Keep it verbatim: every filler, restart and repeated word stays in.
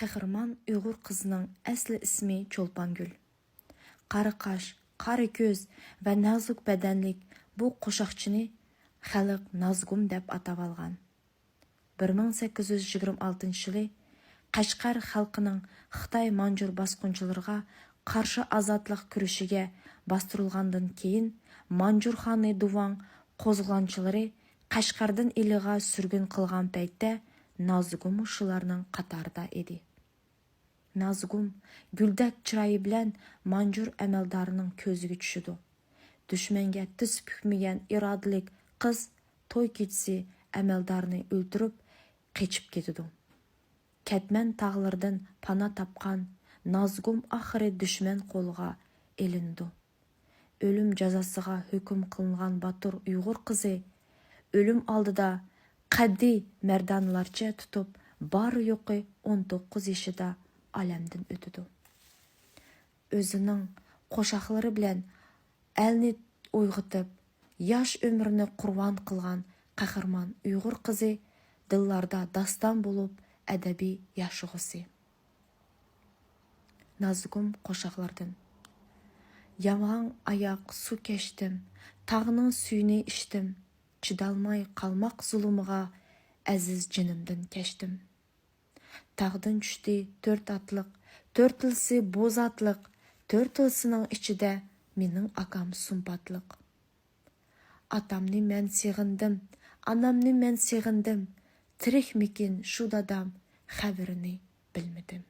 قەھرىمان ئۇيغۇر قىزىنىڭ ئەسلى ئىسمى چولپانگۈل. قارا قاش، قارا كۆز ۋە نازۇك بەدەنلىك بۇ قوشاقچىنى خەلق نازگۇم دەپ ئاتاۋالغان. بىر مىڭ سەككىز يۈز يىگىرمە ئالتىنچى يىلى قەشقەر خەلقىنىڭ خىتاي مانجۇر باسقۇنچىلىرىغا قارشى ئازادلىق كۈرىشىگە باستۇرۇلغاندىن كېيىن، مانجۇر خانى دۇۋاڭ قوزغىلاڭچىلىرى قەشقەردىن ئىلىغا سۈرگۈن قىلغان پەيتتە، نازگۇممۇ شۇلارنىڭ قاتارىدا ئىدى. نازگۇم گۈلدەك چىرايى بىلەن مانجۇر ئەمەلدارىنىڭ كۆزىگە چۈشىدۇ. دۈشمەنگە تىز پۈكمىگەن ئىرادىلىك قىز توي كېچىسى ئەمەلدارنى ئۆلتۈرۈپ، قېچىپ كېتىدۇ. كەتمەن تاغلىرىدىن پانا تاپقان نازگۇم ئاخىرى دۈشمەن قولىغا ئېلىنىدۇ. ئۆلۈم جازاسىغا ھۆكۈم قىلىنغان باتۇر ئۇيغۇر قىزى ئۆلۈم ئالدىدا قەددى مەردانىلەرچە تۇتۇپ، بار-يوقى ئون توققۇز يېشىدا ئالەمدىن ئۆتىدۇ. ئۆزىنىڭ قوشاقلىرى بىلەن ئەلنى ئويغىتىپ، ياش ئۆمرىنى قۇربان قىلغان قەھرىمان ئۇيغۇر قىزى دىللاردا داستان بولۇپ ئەدەبىي ياشىغۇسى. نازۇگۇم قوشاقلاردىن. ياۋاڭ ئاياق سۇ كەچتىم، تاغنىڭ سۈيىنى ئىچتىم، چىدالماي قالماق زۇلۇمىغا ئەزىز جېنىمدىن كەچتىم. تاغدىن چۈشتى تۆت ئاتلىق، تۆتىلىسى بوز ئاتلىق، تۆتىلىسىنىڭ ئىچىدە مېنىڭ ئاكام سۇمپاتلىق. ئاتامنى مەن سېغىندىم، ئانامنى مەن سېغىندىم، تىرىكمىكىن شۇ دادام، خەۋىرىنى بىلمىدىم.